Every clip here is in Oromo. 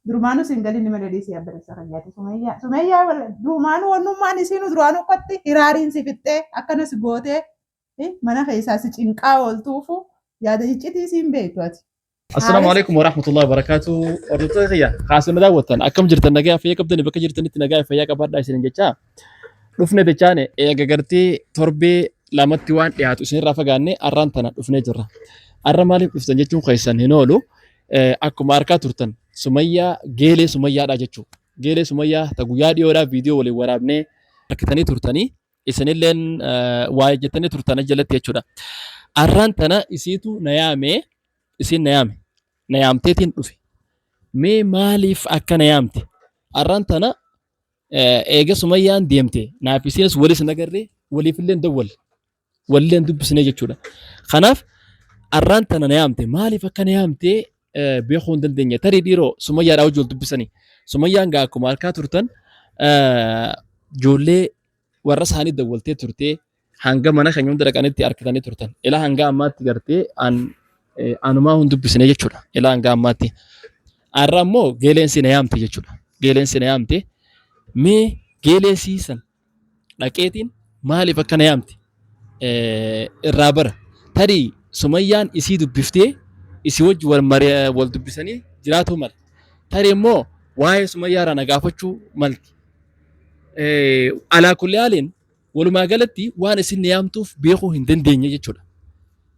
Durumaanuu siin galinni malee dhiisii abbalessa kan nyaate Sumayyaa. Sumayyaa durumaanuu wannummaan isiinu duraanuu akkatti hiraariin si fixxee akkana si gootee mana keessaa si cinqaa ooltuufu yaada iccitii siin beektu ati. Assalaamu alaikum warahmatullahi wabarakatuh. Hordoftoota kiyya kaasina daawwattan akkam jirtan, nagaa fayyaa qabdani? Bakka jirtanitti nagaa fayyaa qabaadhaa isinin jecha dhufne jechaane. Eega gartee torbee lamatti waan dhiyaatu isinirraa fagaanne arraan tana dhufnee jirra. Arra maaliif dhuftan jechuun keessan hin oolu. Akkuma arkaa turtan Sumayyaa, geelee Sumayyaadha jechuudha. Geelee Sumayyaa ta guyyaa dhiyoodhaa viidiyoo waliin waraabnee harkitanii turtanii, isinilleen waa jettanii turtan jalatti jechuudha. Arraan tana isiitu na yaame, isiin na yaame, na yaamteetiin dhufe. Mee maaliif akka na yaamte? Arraan tana eega Sumayyaan deemte naaf isiinis walis hin agarre, waliifillee hin dawwalle, walillee hin dubbisne jechuudha. Kanaaf arraan tana na yaamte, maaliif akka na yaamte beekuu hin dandeenye. Tarii dhiiroo Sumayyaadhaa wajji wal dubbisanii. Sumayyaan gaa akkuma harkaa turtan ijoollee warra isaanii dawwaltee turtee hanga mana keenya hunda dhaqanitti harkitanii turtan. Ilaa hanga ammaatti gartee an anumaa hin dubbisne jechuudha. Ilaa hanga ammaatti. Har'a immoo geeleen si na yaamte jechuudha. Geeleen si na yaamte. Mee geelee siisan dhaqeetiin maaliif akka na yaamte irraa bara. Tarii Sumayyaan isii dubbiftee isii wajji wal wal dubbisanii jiraatuu mala. Tarii immoo waa'ee Sumayyaa irraa na gaafachuu malti. Alaa kulli haaliin walumaa galatti waan isin na yaamtuuf beekuu hin dandeenye jechuudha.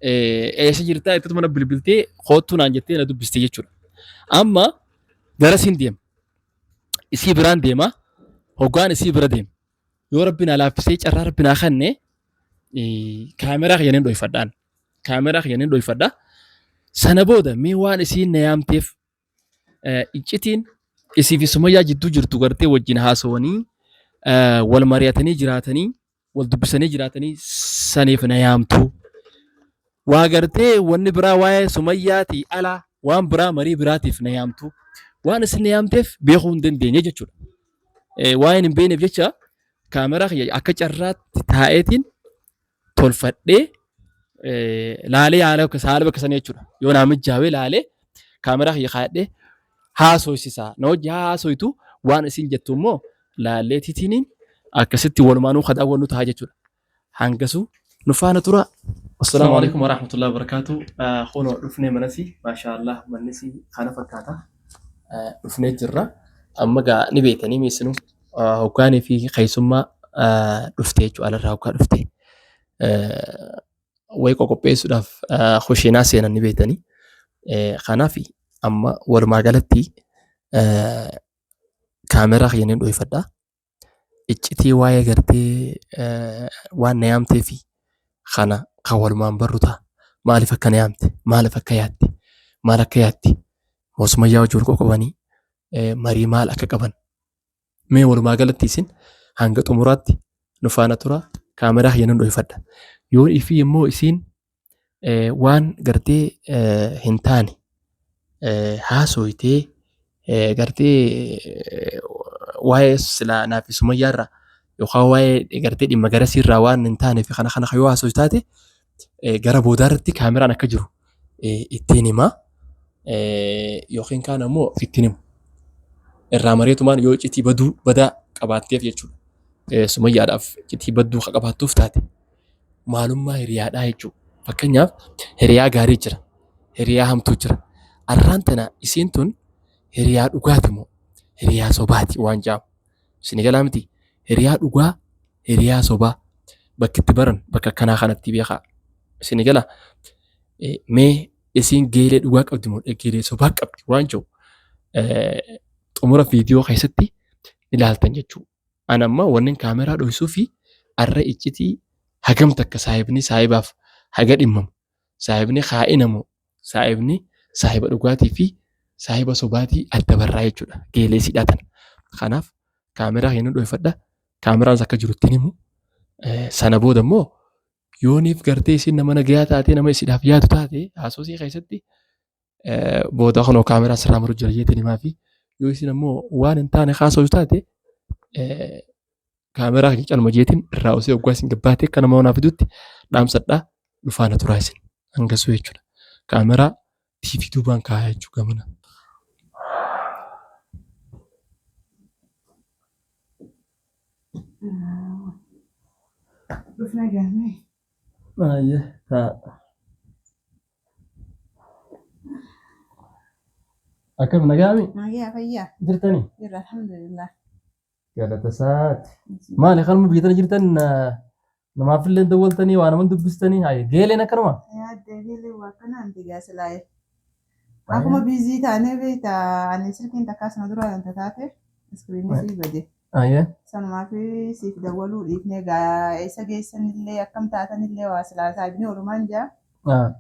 Eessa jirtaa itti mana bilbiltee koottuu naan jettee na dubbiste jechuudha. Amma gara siin deema. Isii biraan deema. Hoggaan isii bira deema. Yoo rabbi naa laaffisee, carraa rabbi naa kenne, kaameraa kiyya nin dhoyfadhaan. Kaameraa kiyya nin dhoyfadha. Sana booda mee waan isiin na yaamteef, iccitiin isii fi Sumayyaa jidduu jirtu gartee wajjin haasawanii, wal mari'atanii jiraatanii, wal dubbisanii jiraatanii saniif na yaamtu. Waa gartee wanni biraa waa'ee Sumayyaatii alaa waan biraa marii biraatiif na yaamtu. Waan isin na yaamteef beekuu hin dandeenye jechuudha. Waa'een hin beekneef jecha kaameraa kiyya akka carraatti taa'eetiin tolfadhee laalee haala haala bakka sanii jechuudha. Yoo naa mijaawee laalee kaameraa kiyya kaa'adhee haasoysisa. Na hojii haasoytu, waan isin jettu immoo laallee titiiniin akkasitti walumaanuu ka daawwannu ta'a jechuudha. Hangasuu nu faana tura. Assalaamu alaikum warahmatullahi wabarakatuh. Kunoo dhufnee manasi, maashaa Allah, mannisi kana fakkaata. Dhufnee jirra. Amma gaa ni beektanii miisinuu hoggaanii fi keessummaa dhufte jechuudha, alarraa hoggaa dhufte. Wayi qoqopheessuudhaaf kushiinaa seenan ni beektanii. Kanaaf amma walumaa galatti kaameraa kiyya ni dhoyfadha. Iccitii waa'ee gartee waan na yaamtee fi kana kan walumaan barru ta'a. Maaliif akka na yaamte? Maaliif akka yaadde? Maal akka yaadde? Sumayyaa wajjin wal qoqqobanii marii maal akka qaban? Mee walumaa galatti isin hanga xumuraatti nu faana tura. Kaameraa kiyya nan dhoyfadha. Yoo ifii immoo isiin waan gartee hin taane haasooytee, gartee waa'ee silaa naa fi Sumayyaa irraa yookaan waa'ee gartee dhimma garasii irraa waan hin taane fi kana kana yoo haasooytu taate, gara boodaa irratti kaameraan akka jiru ittiin himaa yookiin kaan ammoo ittiin himu. Irraa mareetumaan yoo iccitii baduu badaa qabaatteef jechuudha. Sumayyaadhaaf iccitii badduu akka qabaattuuf taate maalummaa hiriyaadhaa jechuudha. Fakkeenyaaf hiriyaa gaarii jira, hiriyaa hamtuu jira. Arraan tana isiin tun hiriyaa dhugaati moo hiriyaa sobaati waan jedhamu. Isin galaa miti? Hiriyaa dhugaa, hiriyaa sobaa bakki itti baran bakka akkanaa kanatti beekaa. Isin galaa? Mee isiin geelee dhugaa qabdi moo geelee sobaa qabdi waan jedhu xumura viidiyoo keessatti ilaaltan jechuudha. Ani amma wannin kaameraa dhoysuu fi arra iccitii hagam takka saahibni saahibaaf haga dhimmamu, saahibni kaa'ina moo saahibni saahiba dhugaatii fi saahiba sobaatii adda barraa jechuudha geelee siidhaa tana. Kanaaf kaameraa kiyya nan dhoyfadha. Kaameraanis akka jiru ittiin himu. Sana booda immoo yooniif gartee isiin nama nagayaa taatee, nama isiidhaaf yaadu taate, haasoo isii keessatti booda kunoo kaameraan sirraa maru jira jeetiin himaa fi yoo isin ammoo waan hin taane haasa'u taate, kaameraa kiyya calma jeetiin irraa osoo oggaa isin gabbaatee akka nama naaf fidutti dhaamsadhaa dhufaana turaa isin hangasuu jechuudha. Kaameraa TV duubaan kaayaa jechuu gamana. Dhufna gaamee. Ayyee taa. Akkam nagaami? Nagaa fayyaa. Jirtanii? Jirra alhamdulillah. Galata isaati. Maali kanuma biyya tana jirtan namaaf illee dawwaltanii waa nama dubbistanii haye geeleen akkanuma. Yaadde geelee waa akkanaan digaa silaayee. Akkuma biizii taanee beekta ani silkiin takkaas na dura wanta taate iskiriinii sii bade. Ayyee. Sanumaaf siif dawwaluu dhiifnee gaa eessa geessanillee akkam taatanillee waa silaa saayibni oolumaan jaa.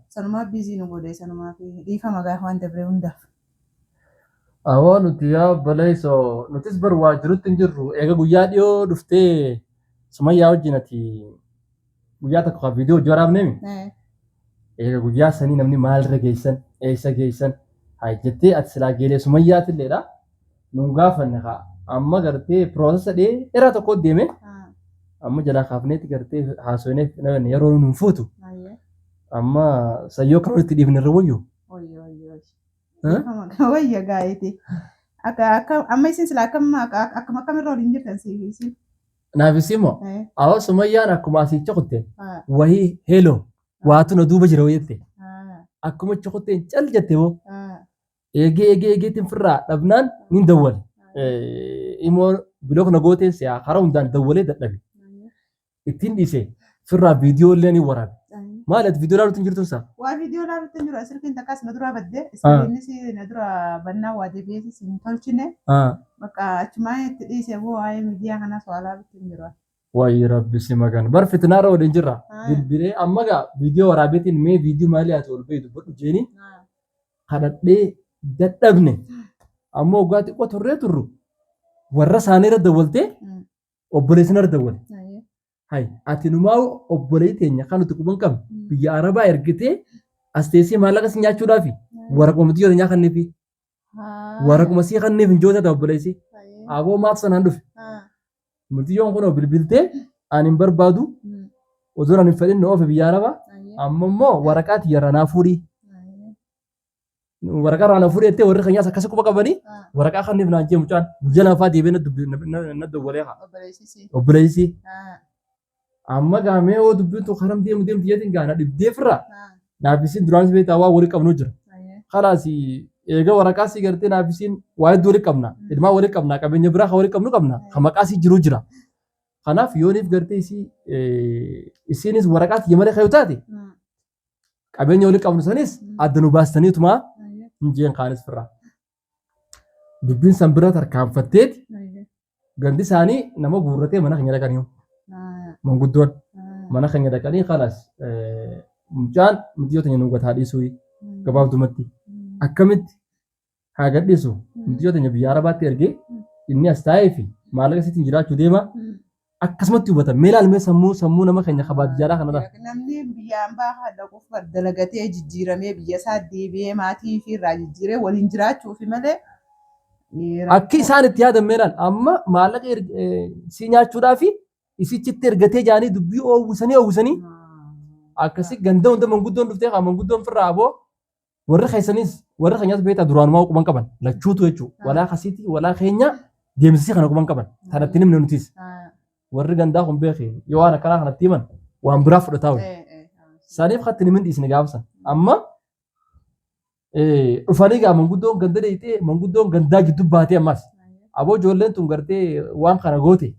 Sanumaaf biizii nu godhe sanumaaf dhiifama gaa waan dabre hundaaf. Awoo nuti yaa obboleessoo nutis bar waa jirutti hin jirru eega guyyaa dhiyoo dhuftee Sumayyaa wajjin ati guyyaa tokko kan viidiyoo hojii waraabneemi. Eega guyyaa sanii namni maalirra geessan eessa geessan haa jettee ati silaa geelee Sumayyaatilleedha nun gaafanne kaa amma gartee piroosesa dheeraa tokko deeme amma jalaa kaafneeti gartee haasofneef yeroo nun fuutu amma sayyoo kan walitti dhiifne irra wayyu. Wayya gaa'eeti. Akka akka amma isin silaa akkam akkam akkamirra waliin jirtan siif isin. Naaf isin moo awwa Sumayyaan akkuma asii cukutte wahii heloo waatu na duuba jira wayyatte akkuma cukutteen cal jette boo eegee eegee eegeetiin firraa dhabnaan nin dawwale. Imoo bilook na gooteen si'a karaa hundaan dawwalee dadhabe. Ittiin dhiise firraa viidiyoo illee ni waraabe. Maali ati viidiyoo ilaaluutti hin jirtu isaa? Waa viidiyoo ilaaluutti hin jiru silkiin takkaas na duraa badde iskiriinis na dura bannaa waa deebi'eetis hin tolchine bakka achumaan itti dhiise boo waa'ee miidiyaa kanas waa ilaaluutti hin jiru. Wayi rabbi si magan. Bar fitinaarra waliin jirra. Bilbilee amma gaa viidiyoo waraabeetiin mee viidiyoo maalii ati ol bahi dubbadhu jeeni kadhadhee dadhabne. Ammoo waggaa xiqqoo turree turru warra isaanii irra dawwaltee obboleessi narra dawwale. Hay ati numaa obboleetti teenya kan nuti quban qabne biyya Arabaa ergitee as teessee maallaqa si nyaachuudhaafi waraquma miti yoo nyaa kanneefi waraquma sii kanneef hin joota obboleessi. Aboo maaf sanaan dhufe. Mutiyyoon kunoo bilbiltee ani hin barbaadu osoo ani hin fedhin na oofe biyya Arabaa amma immoo waraqaa tiyyarraa naa fuudhii. Waraqaa irraa na fuudhee jettee warri keenyaas akkasi quba qabanii waraqaa kanniif naan jee mucaan guyyaa lamafaa deebi'ee na dubbi na dawwalee haa. Obboleessisi. Obboleessi. Amma gaa mee yoo dubbiin tun karam deemu deemti jeetiin gaa na dhibdee firraa naaf isiin duraanis beektaa waa walii qabnu jira. Kalaas eega waraqaa sii gartee naaf isiin waa hedduu walii qabna. Ilmaan walii qabna qabeenya biraa kan walii qabnu qabna kan maqaa sii jiru jira. Kanaaf yooniif gartee isii isiinis waraqaa tiyya malee kayu taate qabeenya walii qabnu sanis adda nu baastaniitumaa hin jeen kaanis firraa. Dubbiin san bira tarkaanfatteeti gandi isaanii nama guurratee mana keenya dhaqanii manguddoon mana keenya dhaqanii kanas mucaan mucayyoo teenya nu gataa dhiisuu gabaabdumatti akkamitti haa gadhiisu mucayyoo teenya biyya arabaatti ergee inni as taa'ee fi maallaqa isiitiin jiraachuu deema akkasumatti hubata mee ilaali mee sammuu sammuu nama keenya ka baadiyyaadhaa kana laal. Namni biyya ambaa haa dhaquuf bar dalagatee jijjiiramee biyya isaa deebi'ee maatii ifii irraa jijjiiree waliin jiraachuufi malee Akki isaan itti yaadan mee ilaali amma maallaqa sii nyaachuudhaafi isichitti ergatee jaanii dubbii oowwisanii oowwisanii akkasi ganda hunda manguddoon dhuftee kaa manguddoon firraa aboo Warri keessanis warri keenyas beektaa duraanumaa quban qaban lachuutu jechuudha. Walaa kasiitii walaa keenya deemsisii kana quban qaban. Tanatti himne nutis. Warri gandaa kun beeki yoo waan akkanaa kanatti himan waan biraa fudhataa wayya. Saniif katti himin dhiisne gaafa san. Amma dhufanii gaa manguddoon ganda dheeyxee manguddoon gandaa gidduu baatee ammas. Aboo ijoolleen tun gartee waan kana goote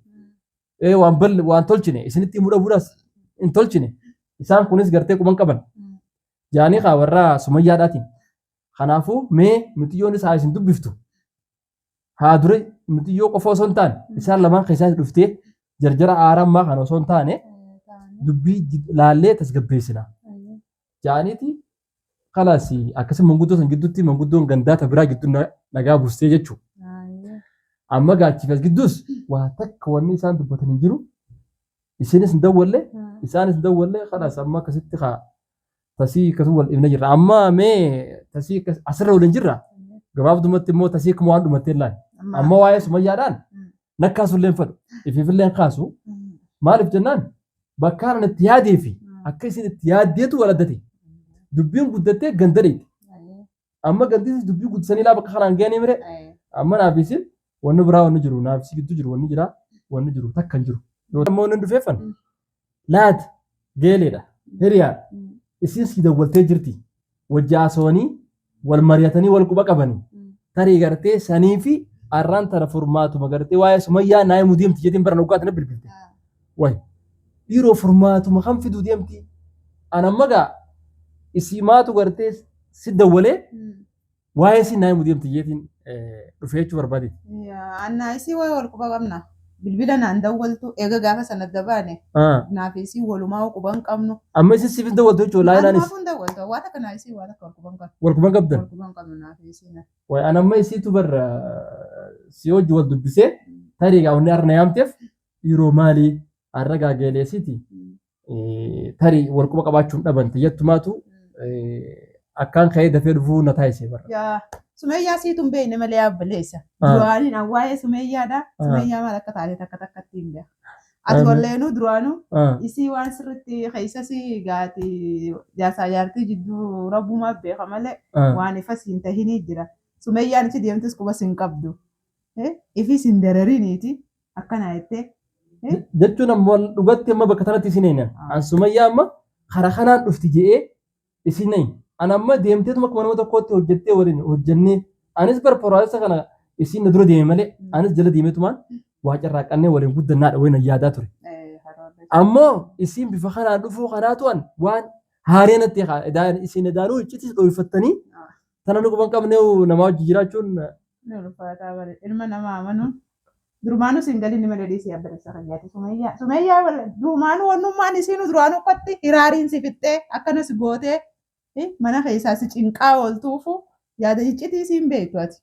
waan balle waan tolchine isinitti himuu dhabuudhaas hin tolchine. Isaan kunis gartee quban qaban. Jaanii kaa warra sumayyaadhaatiin. Kanaafuu mee mitiyyoonis haa isin dubbiftu. Haa dure mitiyyoo qofa osoo hin taane isaan lamaan keessaa dhuftee jarjara aarammaa kana osoo hin taane dubbii laallee tasgabbeessina. Jaaniiti kalaas akkasi manguddoo san gidduutti manguddoon gandaa ta biraa gidduu nagaa buustee jechuudha. Amma gaachiif as gidduus waa takka wanni isaan dubbatan hin jiru. Isinis hin dawwalle isaanis hin dawwalle kalaas amma akkasitti kaa tasii akkasuma wal dhiibnee jirra. Amma mee tasii asirra waliin jirra. Gabaabdumatti immoo tasii akkuma waan dhumattee laali. Amma waa'ee sumayyaadhaan nakkaasu illee hin fedhu. Ifiifillee hin kaasu. Maaliif jennaan bakka ani itti yaadee fi akka isin itti yaaddeetu wal addate. Dubbiin guddattee ganda dheeyte. Amma gandisis dubbii guddisanii laa bakka kanaan ga'anii mire. Amma naaf isin wanni biraa wanni jiru naaf si gidduu jiru wanni jira wanni jiru takka hin jiru. Ammoo inni dhufeeffan laati geeleedha hiriyaadha isiin si dawwaltee jirti wajji haasawanii wal mari'atanii wal quba qabanii tarii gartee sanii fi arraan tana furmaatuma gartee waa'ee Sumayyaa naa himuu deemti jetiin bara dhugaa tana bilbilte. Wayi dhiiroo furmaatuma kan fiduu deemti. An amma gaa isii maatu gartee si dawwalee waa'ee isii naa himuu deemti jetiin dhufee jechuu barbaade. Annaa isii waa'ee wal quba qabna. Bilbila naan dawwaltu eega gaafa sana adda baane naaf isii walumaa quba hin qabnu. Amma isin siif hin dawwaltu jechuudha laayinaanis. Annaaf hin dawwaltu waan akka naa isii waan akka wal quba hin qabnu. Wal quba hin qabdan. Wal quba hin qabnu naaf isii. Way an amma isiitu bar si hojii wal dubbisee tarii gaa wanni arna yaamteef yeroo maalii arra gaa geeleesiiti tarii wal quba qabaachuun dhabante jettumaatu akkaan ka'ee dafee dhufuu na taasise barra. Yaa Sumeeyyaa siitu hin beekne malee abbaleessa. Duraaniin an waa'ee Sumeeyyaadha. Sumeeyyaa maal akka taate takka takkatti hin beeku. Ati walleenuu duraanuu isii waan sirriitti keessa si gaati jaarsaa jaartii jidduu rabbumaa beeka malee waan ifas hin tahinii jira. Sumeeyyaan ichi deemtus qubas hin qabdu. Ifis hin darariniiti akkana jettee. Jechuun ammoo dhugatti amma bakka tanatti isin eenyan. An Sumayyaa amma karaa kanaan dhufti je'ee isin nayi. An amma deemteetuma akkuma nama tokkootti hojjettee waliin hojjennee anis bar poroosesa kana isiin na dura deeme malee anis jala deemeetumaan waa carraaqqannee waliin guddannaadha waliin yaadaa ture. Ammoo isiin bifa kanaan dhufuu kanaatu an waan haaree natti isiin edaanuu iccitis dhoyfattanii tana nu quban qabnee namaa hojii jiraachuun. Ni ulfaataa bare ilma namaa amanuun durumaanuu siin galii malee dhiisii abbalessa kan nyaate Sumayyaa. Sumayyaa durumaanuu wannummaan isiinu duraanuu akkatti hiraariin si fixxee akkana si gootee mana keessaa si cinqaa ooltuufu yaada iccitii siin beektu ati.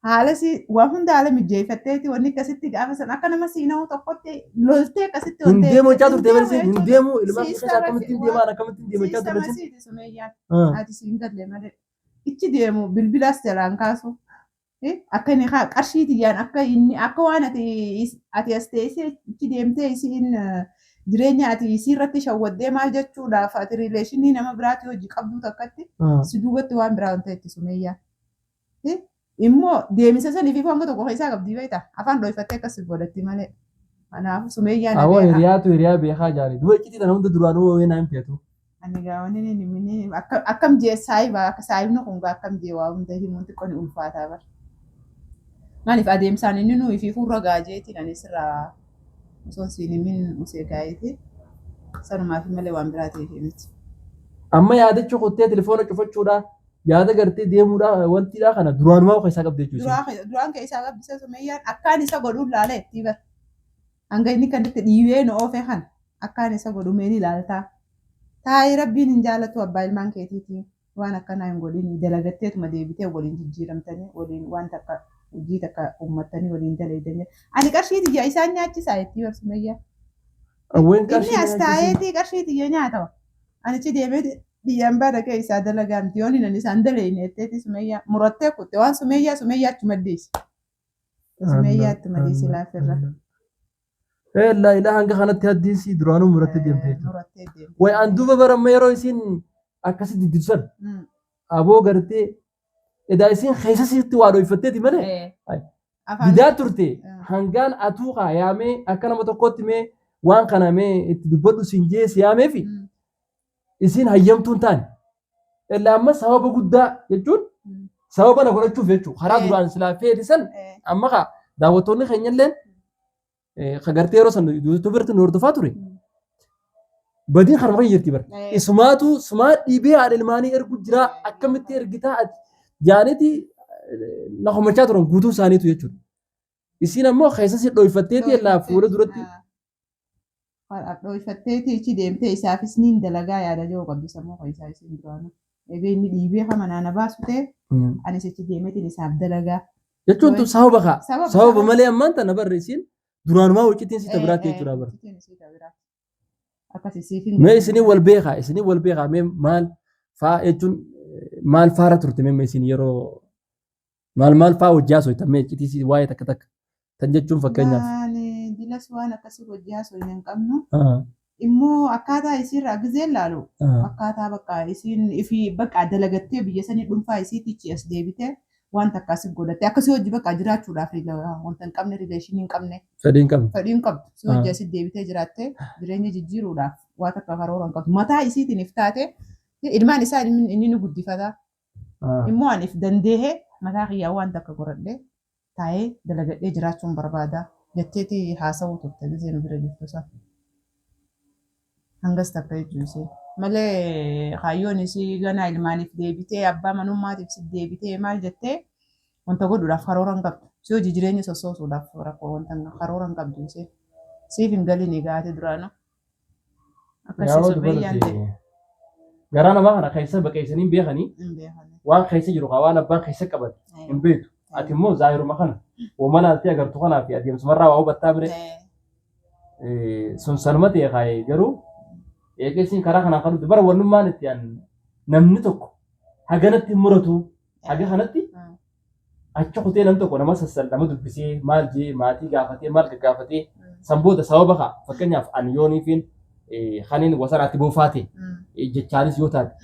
Haala si waa hunda haala mijeeffatteeti wanni akkasitti gaafa san akka nama siina'uu tokkotti loltee akkasitti Hin deemu jechaa turte barsiin hin deemu ilmaan keessaa akkamittiin deemaan akkamittiin deema jechaa turte. Siistama siiti Sumayyaan ati siin galle malee. Ichi deemu bilbilaas jalaan kaasu. Akka inni qarshii tiyyaan akka inni akka waan ati ati as teessee ichi deemtee isiin jireenya ati isii irratti shawwaddee maal jechuudhaaf ati riileeshinii nama biraatti hojii qabduu takkatti si duubatti waan biraa wanta itti Sumayyaa. Immoo deemisa sanii fi hanga tokko keessaa qabdii beektaa afaan dho'ifattee akkas godhatti malee. Kanaafuu Sumayyaan. Awwa hiriyaatu hiriyaa beekaa jaali. Duba iccitii tana hunda duraanuu wawee naa hin feetu. Ani gaa wanni inni mini akkam jee saayiba akka saayibni kun gaa akkam jee waa hunda himuun xiqqoo ni ulfaataa bara. Maaliif adeemsaan inni nuyi fi furra gaajeetiin ani sirraa osoo siin himin usee gaa'eeti. Sanumaaf malee waan biraatiif miti. Amma yaadacha kuttee telefoona cufachuudha yaada gartee deemuudha wantiidha kana duraanumaa keessaa qabdi jechuudha. Duraan keessaa qabdi isa Sumayyaan akkaan isa godhuun laala itti bara. Hanga inni kan itti dhiibee nu oofe kana akkaan isa godhu mee ni ilaaltaa. Taa'ee rabbiin hin jaalatu abbaa ilmaan keetiitii waan akkanaa hin godhin dalagatteetuma deebitee waliin jijjiiramtanii waliin waan takka hojii takka uummattanii waliin dalaydanii. Ani qarshii tiyya isaan nyaachisaa itti bar Sumayyaa. Inni as taa'eetii qarshii tiyya nyaata. Ani achi deemee biyyaan baada kee isaa dalagaa miti yoon hin isaan dalayne jetteeti Sumayyaa murattee kutte waan Sumayyaa Sumayyaa achuma dhiisi. Sumayyaa ittuma dhiisi laafirra. Laa ilaa hanga kanatti haddiin sii duraanuu murattee deemte jechuudha. Way an duuba baramma yeroo isiin akkasi diddirsan aboo gartee edaa isiin keessa siitti waa dhoyfatteeti malee didaa turte hangaan atuu kaa yaamee akka nama tokkootti mee waan kana mee itti dubbadhu siin jee si yaameefi isiin hayyamtuu hin taane. Ella amma sababa guddaa jechuun sababa na godhachuuf jechuudha. Karaa duraan silaa feeti san amma kaa daawwattoonni keenyalleen ka gartee yeroo san YouTube irratti nu hordofaa ture. Badiin harma keenya jirti bara. Isumaatu sumaa dhiibee haadha ilmaanii ergu jira akkamitti ergitaa ati jaaniti na komachaa turan guutuu isaaniitu jechuudha. Isiin ammoo keessa si dhoyfatteeti illaa fuula duratti. Dhoyfatteeti ichi deemtee isaafis niin dalagaa yaada jiru qabdi sammuu keessaa isiin duraanuu. Egaa inni dhiibee hama naana baasu ta'e anis ichi deemeetiin isaaf dalagaa. Jechuun tun sababa kaa. Sababa malee ammaan tana barre isiin duraanumaa hojjetiin si tabiraatti jechuudha bara. Mee isinii wal beekaa isinii wal beekaa mee maal faa jechuun maal faara turte mee isin yeroo maal maal faa hojii haasoftan mee iccitii si waa'ee takka takka tan jechuun fakkeenyaaf. Waan dilas waan akkasii hojii haasofne hin qabnu. Immoo akkaataa isiirraa gizee laalu akkaataa bakka isiin ifii bakka dalagattee biyya sanii dhuunfaa isiitti as deebitee. Waan takka asii godhatte akkasii hojii bakka jiraachuudhaaf wanta hin qabne, relation hin qabne. Fedhii hin qabne. Fedhii hin qabdu. Si hojii asii deebitee jiraattee jireenya jijjiiruudhaaf waa takka karoora hin qabdu. Mataa isiitiin if taate ilmaan isaa inni ni guddifata. Immoo ani if dandeehee mataa kiyyaa waan takka godhadhee taa'ee dalagadhee jiraachuun barbaada jetteeti haasawuu turte gisee nu bira jirtu san. Hangas takka jechuu isii. Malee kaayyoon isii ganaa ilmaaniif deebitee abbaa manummaatiif si deebitee maal jettee wanta godhuudhaaf karoora hin qabdu. Si hojii jireenya sossoosuudhaaf rakkoo wanta karoora hin qabdu isii. Siif hin galin egaa ati duraanuu. Akkasii Yaa'oo sumeeyyaan dubarti ta'e. Garaa namaa kana keessa baqeessanii hin beekanii Hin beekan. waan keessa jiru kaa waan abbaan keessa qabate hin beektu. Ati immoo zaahiruma kana uumama laaltee agartu kanaa fi adeemsumarraa waa hubattaa bire sun sanuma ta'e kaayee garuu eega isiin karaa kanaan kan dhufte bara wannummaan itti an namni tokko haganatti hin muratu haga kanatti achi kutee namni tokko nama sassal nama dubbisee maal jee maatii gaafatee maal gaggaafatee san booda sababa kaa fakkeenyaaf an yooniifiin kaniin wasanaatti boofaate jechaanis yoo taate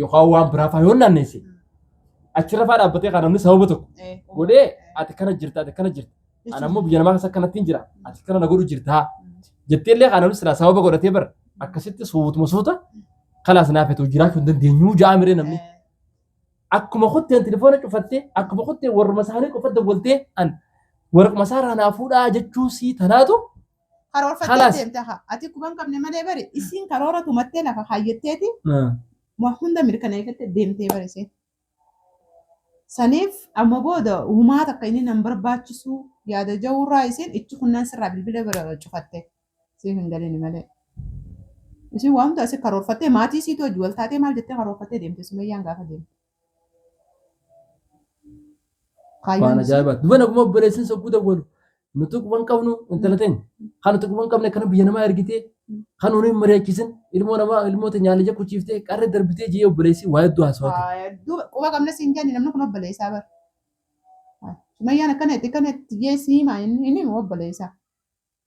yookaan waan biraa faa yoo naanneesse achirra faa dhaabbatee kan namni sababa tokko godhee ati kana jirta ati kana jirta an ammoo biyya namaa keessa akkanattiin jira ati kana na godhu jirta jettee illee kan namni silaa sababa godhatee bara akkasitti suutuma suuta kalaas naaf fetu jiraachuu hin dandeenyuu ja'a miree namni. Akkuma kutteen telefoona cufattee akkuma kutteen warruma isaanii qofa dawwaltee an warquma isaarraa naa fuudhaa jechuu sii tanaatu Karoorfattee Kalaas. deemte haa. Ati quban qabne malee bari isiin karoora tumattee lafa kaayyatteeti waa hunda mirkaneeffatte deemtee bari isheen. Saniif amma booda humaa takka inni nan barbaachisu yaada jawurraa isiin ichi kunnaan sirraa bilbila bira cufatte. Siif hin galini malee. Isiin waa hunda asi karoorfattee maatii isiitu hojii wal taatee maal jettee karoorfattee deemte Sumayyaan gaafa deemte. Kaayyoon Waan isii ajaa'ibaati. Duba naguma obboleessin sogguu dawwalu. Nuti quban qabnu intala teenya. Kan nuti quban qabne kana biyya namaa ergitee kan nuti hin mari'achiisin ilmoo namaa ilmoo teenya haalija kuchiiftee qarree darbitee jee obboleessi waa hedduu haasawaa ture. Duuba quba qabne siin jenne namni kun obboleessaa bara. Sumayyaan akkana itti akkana itti jee sii himaa inni himu obboleessaa.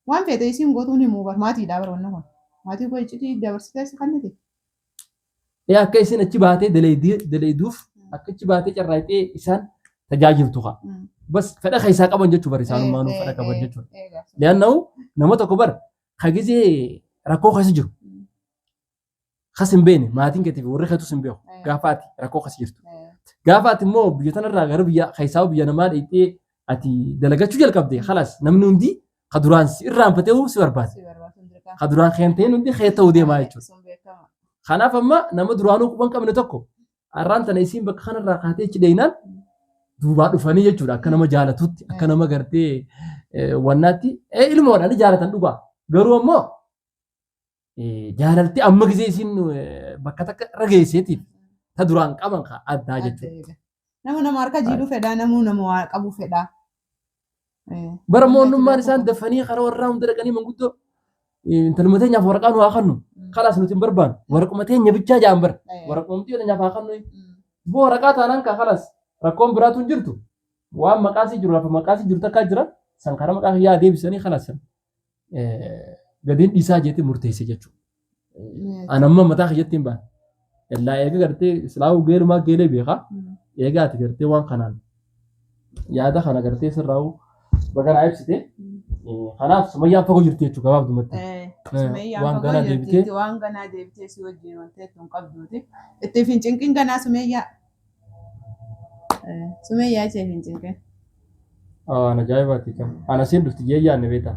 Waan feete isiin gootuun himuu bar maatiidhaa bar wanna kun. Maatii koo iccitii dabarsitee si kennite. Ee akka isin achi baatee daleeyduuf akka achi baatee carraaqxee isaan tajaajiltu kaa. Bas fedha keessaa qaban jechuu bar isaanummaanuu fedha qaban jechuudha. Li'annahu nama tokko bar ka gizee rakkoo keessa jiru kas hin beekne maatiin keetii fi warri keetus hin beeku gaafa ati rakkoo keessa jirtu. Gaafa ati immoo biyya tanarraa gara biyya keessaa biyya namaa dheeyxee ati dalagachuu jalqabde kalaas namni hundi ka duraan si irraanfatee si barbaada. Ka duraan keen ta'een hundi kee ta'uu deemaa jechuudha. Kanaaf amma nama duraanuu quban qabne tokko har'aan tana isiin bakka kanarraa kaatee achi dheeynaan duubaa dhufanii jechuudha akka nama jaalatutti akka nama gartee wannaatti ilmoodha ni jaalatan dhugaa garuu ammoo jaalalti amma gisee isiin bakka takka irra geesseetiif ta duraan qaban ka addaa jechuudha. Nama nama harka jiidhuu fedhaa namuu nama waa qabu fedhaa. Bara moonnummaan isaan dafanii karaa warraa hunda dhaqanii manguddoo intaluma teenyaaf waraqaa nu haa kennu kalaas nuti hin barbaannu waraquma teenya bichaa ja'an bara waraquma teenyaaf haa kennu boo waraqaa taanaan kaa kalaas rakkoon biraatu hin jirtu waan maqaasii jiru lafa maqaasii jiru takkaa jira san karaa maqaa kiyyaa deebisanii kalaas san gadiin dhiisaa jeetti murteesse jechuudha. An amma mataa kiyyatti hin baane. Illaa eega gartee silaa'uu geelumaa geelee beekaa. Eega ati gartee waan kanaan yaada kana gartee sirraa'uu baga naa ibsite. Kanaaf Sumayyaan fagoo jirti jechuudha gabaabdumatti. Sumeeyyaan Waan fagoo ganaa jirti deebitee. waan ganaa deebitee si wajjin wanteettu hin qabduuti. Itti hin cinqin ganaa Sumeeyyaa. Sumeeyyaa ishee hin cinqin. Waan ajaa'ibaati kan. Ana siin dhufti jee yaadne beektaa.